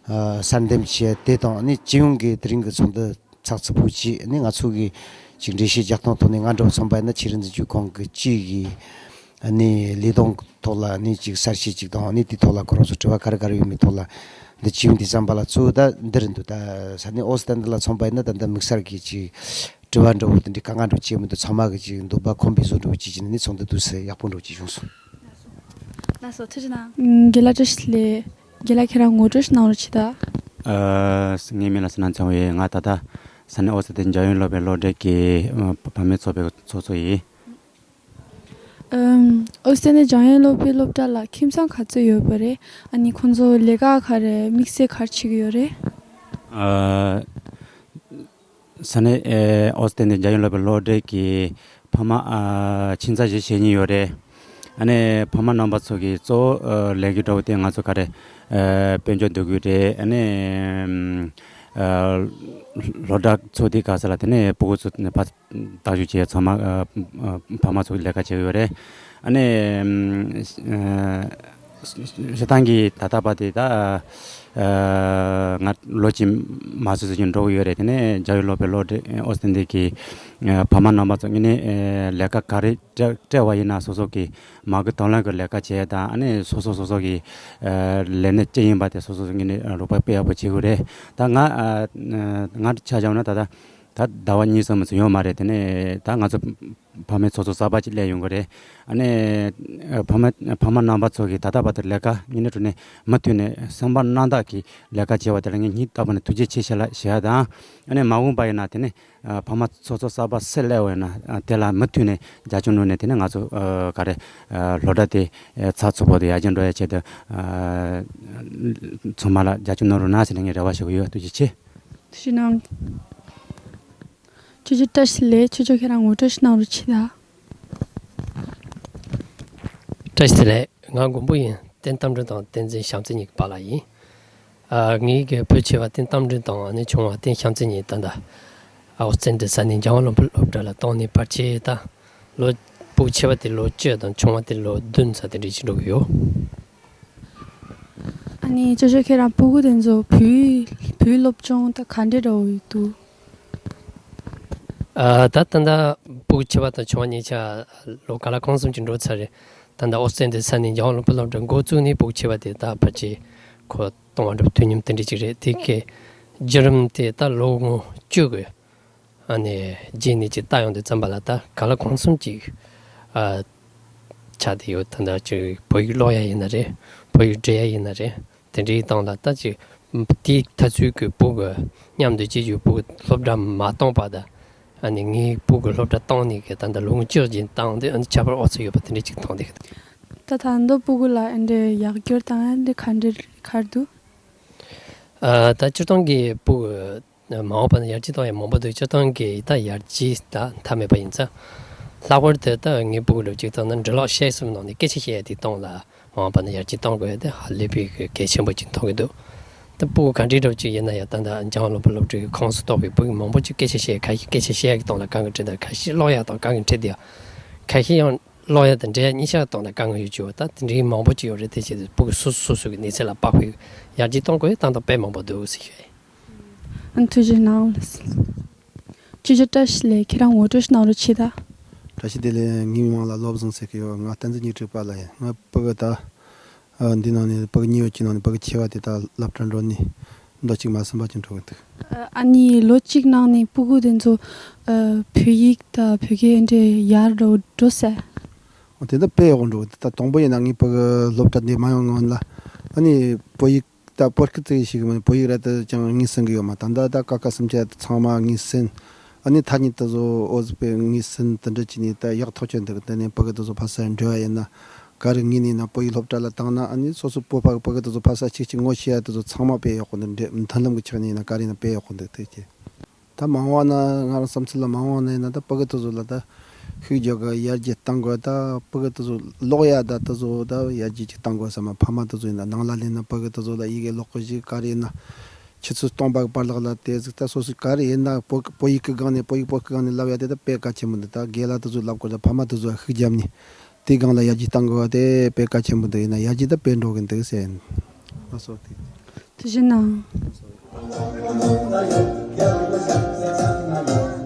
ཨ་གསར་འདེམས་བྱས། དེ་དང་ཨ་ནི་སྤྱི་ཡོངས་ཀྱི་དེ་རིང་གི་ཚོགས་འདུ་ཚགས་ཚུད་པོ་བྱས། ཨ་ནི་ང་ཚོ་གི་ཅིག་འགྲེལ་བཤད་རྒྱག་སྟངས་ཐོག་ནས་ང་འདྲ་བོ་མཚོན་པ་ཡིན་ན། ཆོས་རིག་འཛིན་སྐྱོང་ཁང་གི་སྤྱི་གི་ཨ་ནི་ལས་དོན་ཐོག་ལ་ཨ་ནི་ཅིག་གསར་བཤད་ཅིག་དང་། ཨ་ནི་དེ་ཐོག་ལ་ཁོ་རང་ཚོ་དྲི་བ་ག་རེ་ག་རེ་ཡོད་མེད་ཐོག་ལ་འདི་བྱས་ཡོང་དུས་ཙམ་པ་ལ། གཙོ་བོ་ད་འདི་རེད་འདུག་ད་ས་གནས་ཨོ་སི་ཏན་ཏི་ལ་མཚོན་པ་ཡིན་ན། ད་ལྟ་དམིགས་བསལ་གྱི་ཅིག་དྲི་བ་འདྲ་བོ་དེ་འདྲའི་དཀའ་ངལ་འདྲ་བོ་ཅིག་མི་འདུག་ཚང་མ་གི་ཅིག་འདོད་པ་ཁོམ་པའི་བཟོ་འདྲ་བོ་ཅིག་བྱས་ནས་ནི་ཚོགས་འདུ་འདུག་སེ་ཡག་པོ་འདྲ་བོ་ཅིག་བྱུང་སོང་། ལགས་སོ། ཐུགས་རྗེ་གནང་། ཨ། རྒན་ལགས་བཀྲ་ཤིས་བདེ་ལེགས། རྒན་ལགས་ཁྱེད་རང་ངོ་སྤྲོད་ཞིག་གནང་རོགས་བྱེད་དང་། ཨ། ངའི་མིང་ལ་ཟེར་ན་ཚེ་དབང་ཡོད། ང་ད་ལྟ་ས་གནས་ཨོ་སི་ཏན་འཇམ་དབྱངས་སློབ་དཔོན་སློབ་གྲྭའི་གི་ཨ་ཕ་མའི་ཚོགས་པའི་ཚོགས་གཙོ་ཡིན། ཨམ། ཨོ་སི་ཏན་ནི་འཇམ་དབྱངས་སློབ་དཔོན་སློབ་གྲྭ་ལ་ཁྱིམ་ཚང་ག་ཚོད་ཡོད་པ་རེད། ཨ་ནི་ཁོང་ཚོ་ལས་ཀ་ག་རེ་དམིགས་བསལ་ག་རེ་བྱེད་ཀྱི་ཡོད་རེད། ཨ། ས་གནས་ཨེ་ཨོ་སི་ཏན་ནི་འཇམ་དབྱངས་སློབ་དཔོན་སློབ་གྲྭའི་གི་ཕ་མ་ཨ་ཁྱིམ་ཚང་བཞི་བྱེད་མཁན་ཡོད་རེད། ཨ་ནི་ཕ་མ་རྣམ་པ་ཚོ་གི་གཙོ་བོ་ཨ་ལས་འགུལ་འདྲ་བོ་དེ་ང་ཚོ་ག་རེ་ཨ་དཔལ་འབྱོར་འདུ་འགོད་རེད། ཨ་ནི་ ཨ་སློབ་གྲྭ་ཚུགས་དུས་སྐབས་སུ་ལ་དེ་ནས་སྤུ་གུ་ཚོ་ཕར་བརྟག་ཞིབ་བྱེད་ཚང་མ་ཨ་ཨ་ཕ་མ་ཚོ་ལས་ཀ་བྱེད་ཀྱི་ཡོད་རེད། ཨ་ནི་ཨ་སྤྱིར་བཏང་གི་ད་ལྟ་བར་དེ་ད་ཨ་ང་ལོ་གཅིག་མ་ཟིན་ཙམ་ཅིག་འགྲོ་གི་ཡོད་རེད། དེ་ནས་རྒྱ་ཡུལ་སློབ་གྲྭའི་སློབ་གྲྭའི་ཨོ་སྟོན་དེ་གི་ཨ་ཕ་མ་རྣམ་པ་ཚོ་ངོས་ནས་ཨ་ལས་ཀ་ག་རེ་སྤྲད་སྤྲད་པ་ཡིན་ན་སོ་སོ་གི་མ་གི་དང་ལེན་གྱི་ལས་ཀ་བྱས་དང་། ཨ་ནི་སོ་སོ་སོ་སོ་གི་ཨ་ལས་གནས་ཅི་ཡིན་པ་དེ་སོ་སོ་ངོས་ནས་རོགས་པ་དཔེ་ཡག་པོ་བྱེད་དགོས་རེད། ད་ང་ཨ་ང་ཆ་བཞག་ན་ད་ལྟ་ད་ཟླ་བ་གཉིས་གསུམ་ཙམ་ཡོད་མ་རེད། དེ་ནས་ད་ང་ཚོ་ཕ་མའི་ཚོགས་གཙོ་གསར་པ་ཅིག་སླེབས་ཡོང་གི་རེད། ཨ་ནི་ཨ་ཕ་མ་ཕ་མ་རྣམ་པ་ཚོ་གིས་ད་ལྟ་བར་དུ་ལས་ཀ་ངོས་ནས་དྲུང་ནས་མུ་མཐུད་ནས་སེམས་པ་རྣམ་དག་གིས་ལས་ཀ་བྱས་པ་དེ་ལ་ངས་སྙིང་ཐག་པ་ནས་ཐུགས་རྗེ་ཆེ་ཞུ་ལ་ཞུ་ཡ་དང་། ཨ་ནི་མ་འོངས་པ་ཡིན་ན་དེ་ནས་ཨ་ཕ་མ་ཚོགས་གཙོ་གསར་པ་སུ་སླེབས་པ་ཡིན་ན་ཨ་དེ་ལ་མུ་མཐུད་ནས་རྒྱབ་སྐྱོར་གནང་ནས། དེ་ནས་ང་ཚོ་ཨ་ག་རེ་ཨ་སློབ་གྲྭ་དེ་ཨ་ཚགས་ཚུད་པོ་དེ་ཡར་རྒྱས་འགྲོ་ཡ་ཆེད་དུ་ཨ་ཚང་མ་ལ་རྒྱབ་སྐྱོར་གནང་རོགས་གནང་ཟེར་ནས་ངས་རེ་བ་ཞུ་གི་ཡོད། ཐུགས་རྗེ་ཆེ། ཐུགས་རྗེ་གནང་། ཅོ་ཅོ་བཀྲ་ཤིས་བདེ་ལེགས། ཅོ་ཅོ་ཁྱེད་རང་ངོ་སྤྲོད་ཞིག་གནང་རོགས་བྱེད་ད། བཀྲ་ཤིས་བདེ་ལེགས། ང་མགོན་པོ་ཡིན། བསྟན་རྟ་མགྲིན་དང་བསྟན་འཛིན་བྱམས་བརྩེ་གཉིས་ཀྱི་པཱ་ལགས་ཡིན། ཨ་ངའི་གི་བུ་ཆེ་བ་བསྟན་རྟ་མགྲིན་དང་ཨ་ནི་ཆུང་བ་བསྟན་བྱམས་བརྩེ་གཉིས་ད་ལྟ་ཨའོ་ཙེན་ཏི་ས་གནས་འཇམ་དབྱངས་བློ་སློབ་གྲྭ་ལ་བཏང་ནས་ཕལ་ཆེར་ད་ལོ་སྤུ་གུ་ཆེ་བ་དེ་ལོ་བཅུ་དང་ཆུང་བ་དེ་ལོ་བདུན་ཙམ་དེ་འདྲ་ཅིག་འགྲོ་གི་ཡོད། ཨ་ནི་ཅོ་ཅོ་ཁྱེད་རང་སྤུ་གུ་དེ་ཚོ་བོད་བོད་སློབ་སྦྱོང་ད་ག་འདྲ་འདྲ་བོ་ཡོད་འདུག་ཨ་ད་ད་ལྟ་སྤུ་གུ་ཆེ་བ་དང་ཆུང་བ་གཉིས་ཆ་ལོ་ག་ལ་གང་འཚམ་ཅིག་འགྲོ་ཚར་རེད། ད་ལྟ་ཨའོ་ཙེན་ཏི་ས་གནས་འཇམ་དབྱངས་བློ་སློབ་སློབ་གྲྭ་འགོ་བཙུགས་ནས་སྤུ་གུ་ཆེ་བ་དེ་ད་ཕལ་ཆེར་ཁོ་གཏོང་བ་འགྲོ་དུས་མཉམ་དེ་འདྲ་ཅིག་རེད། དེ་གི་བརྒྱུད་རིམ་དེ་ད་ལོ་ངོ་བཅུ་གི་ཨ་ནི་རྗེས་ནས་ཅིག་ལྟ་ཡོང་དུས་ཙམ་པ་ལ་ད་ག་ལ་གང་འཚམ་ཅིག་ཨ་ཆགས་བསྡད་ཡོད། ད་ལྟ་ཅིག་བོད་ཡིག་ཀློག་ཡ་ཡིན་ན་རེད། བོད་ཡིག་འབྲི་ཡ་ཡིན་ན་རེད། དེ་འདྲའི་སྟེང་ལ་ད་ཅིག་དེའི་ཐ་ཚུལ་གྱི་སྤུ་གུ་མཉམ་དུ་སྐྱེས་ཡོད། སྤུ་གུ་སློབ་གྲྭ་མ་བཏང་བར་ད་ཨ་ནི་ངའི་སྤུ་གུ་སློབ་གྲྭ་བཏང་ནས་གི་ད་ལྟ་ལོ་ངོ་བཅུ་བཞིན་བཏང་སྟེ་ཨ་ནི་ཁྱད་པར་ཨོ་ཙི་ཡོད་པ་དེ་འདྲ་ཅིག་མཐོང་བསྡད་ཀྱི་འདུག་ད་ད་ལྟ་སྤུ་གུ་ལ་ཨ་འདྲའི་ཡག་སྐྱོར་དང་ཨ་འདྲའི་ག་འདྲ་ག་རེ་འདུག་ཨ་ད་སྤྱིར་བཏང་གི་སྤུ་གུ་མ་འོངས་པ་ན་ཡར་རྒྱས་གཏོང་ཡ་མང་པོ་འདུག་སྤྱིར་བཏང་གི་ད་ཡར་རྒྱས་ད་མཐའ་མེད་པ་ཡིན་ཙང་། ལྷག་པར་དུ་ད་ངའི་སྤུ་གུ་འདྲ་བོ་ཅིག་བཏང་ན་འབྲི་ཀློག་བཤད་གསུམ་ནང་ནས་སྐད་ཆ་བཤད་ཡ་དེ་སྟེང་ལ་མ་འོངས་པ་ན་ཡར་རྒྱས་གཏོང་དགོས་ཡ་དེ་ཧ་ལས་པའི་གལ་ཆེན་པོ་ཅིག་མཐོང་གི་འདུག་ད་སྤུ་གུ་ག་འདྲའི་འདྲ་བོ་ཅིག་ཡིན་ན་ཡང་ད་ལྟ་འཇམ་དབྱངས་བློ་སློབ་གྲྭའི་ཁོངས་སུ་གཏོགས་པའི་སྤུ་གུ་མང་པོ་ཅིག་སྐད་ཆ་བཤད་ཁ་ཤས་སྐད་ཆ་བཤད་ཡ་གི་སྟེང་ལ་དཀའ་ངལ་འཕྲད་འདུག་ཁ་ཤས་ཀློག་ཡ་དང་དཀའ་ངལ་འཕྲད་འདུག་ཁ་ཤས་ཡང་ཀློག་ཡ་དང་འབྲི་ཡ་གཉིས་ཆ་གི་སྟེང་ལ་དཀའ་ངལ་ཡོད་ཅོག་ད་དེ་འདྲའི་མང་པོ་ཅིག་ཡོད་རེད། དེ་བྱས་ཏེ་སྤུ་གུ་སོ་སོ་སོ་སོ་གི་གནས་ཚད་ལ་དཔག་པའི་ཡར་རྒྱས་གཏོང་དགོས་ཡ་ཏག་ཏག་དཔེ་མང་པོ་འདུག་ཟེར་ཞུ་ཡ་ཡིན། ཨ་ཐུགས་རྗེ་གནང་། ཅོ་ཅོ་བཀྲ་ཤིས་བདེ་ལེགས། ཁྱེད་རང་ངོ་སྤྲོད་ཞིག་གནང་རོགས་བྱེད་ད། བཀྲ་ཤིས་བདེ་ལེགས། ངའི་མིང་ལ་བློ་བཟང་ཟེར་གི་ཡོད། ང་བསྟན་འཛིན་ཉི་སྤྲུལ་པཱ་ལགས་ཡིན། ང་སྤུ་གུ་ད་ཨ་འདི་ནང་ནས་སྤུ་གུ་གཉིས་ཡོད་ཀྱི་ནང་ནས་སྤུ་གུ་ཆེ་བ་དེ་ད་སློབ་གྲྭ་འགྲོ་ནས་ཟླ་གཅིག་མ་ཟིན་པ་ཅིག་འགྲོ་གི་འདུག་ཨ་ནི་ལོ་གཅིག་ནང་ནས་སྤུ་གུ་དེ་ཚོ་ཨ་བོད་ཡིག་དང་བོད་སྐད་འདྲ་ཡར་འགྲོ་འགྲོ་སོང་། འོ་དེ་འདྲ་དཔེ་ཡག་པོ་འགྲོ་གི་འདུག་ད་དང་པོ་ཡིན་ན་ངའི་སྤུ་གུ་སློབ་གྲྭ་འདི་མ་ཡོང་སྔོན་ལ་ཨ་ནི་བོད་ཡིག་ད་བོད་སྐད་ཙི་ཞིག་མིན། བོད་ཡིག་ར་ད་ཅང་ངོས་ཟིན་གི་ཡོད་མ། ད་ད་ད་ཀ་ཁ་གསུམ་ཆ་ཚང་མ་ངོས་ཟིན། ཨ་ནི་ཐ་སྙད་དེ་ཚོ་ཨོ་ཟི་པའི་ངོས་ཟིན་དེ་འདྲ་བྱས་ནས་ད་ཡག་ཐག་ཆོད་འདུག་དེ་ནས་སྤུ་གུ་དེ་ཚོ་ཕ་སར་འགྲོ་བ་ཡིན་ན་ག་རེ་ངོས་ནས་ཡིན་ན་བོད་ཡིག་སློབ་གྲྭ་ལ་བཏང་ན་ཨ་ནི་སོ་སོ་བོད་པ་གི་སྤུ་གུ་དེ་ཚོ་ཕ་སར་གཅིག་གཅིག་ངོ་ཤེས་ཡ་དེ་ཚོ་ཚང་མ་དཔེ་ཡག་པོ་འདུག་འདྲ་མཐུན་ལམ་གི་ཆ་ནས་ཡིན་ན་ག་རེ་ཡིན་ན་དཔེ་ཡག་པོ་འདུག་དེ་ཀྱི། ད་མ་འོངས་པ་ན་ང་རང་བསམ་ཚུལ་ལ་མ་འོངས་པ་ན་ཡིན་ན་ད་སྤུ་གུ་དེ་ཚོ་ལ་ད་ཤུགས་རྒྱག་གི་ཡར་རྒྱས་གཏང་དགོས། ད་སྤུ་གུ་དེ་ཚོ་ཀློག་ཡ་ད་དེ་ཚོ་ད་ཡར་རྒྱས་ཅིག་གཏང་དགོས་བསམ། ཕ་མ་དེ་ཚོ་ཡིན་ན་ནང་ལ་སླེབས་ན་སྤུ་གུ་དེ་ཚོ་ལ་ཡི་གེ་ཀློག་གི་ཞིག་ག་རེ་ཡིན་ན་ཆུ་ཚོད་སྟོང་པ་གི་བར་ལག་ལ་དེ་ཟིག་ད་སོ་སོ་ག་རེ་ཡིན་ན་བོད་བོད་ཡིག་གི་སྒང་ནས་བོད་ཡིག་བོད་སྐད་སྒང་ནས་བསླབ་ཡ་དེ་ད་དཔེ་གལ་ཆེན་པོ་འདུག་ད་རྒན་ལགས་དེ་ཚོ་བསླབ་དགོས། ད་ཕ་མ་དེ་ཚོ་ཤུགས་བརྒྱབ་ནས་དེའི་སྒང་ལ་ཡར་རྒྱས་གཏང་དགོས་པ་དེ་དཔེ་གལ་ཆེན་པོ་འདུག་ཡིན་ན་ཡར་རྒྱས་ད་དཔེ་འགྲོ་གི་འདུག་ཟེར་ཡིན། ལགས་སོ། དེ། ཐུགས་རྗེ་གནང་།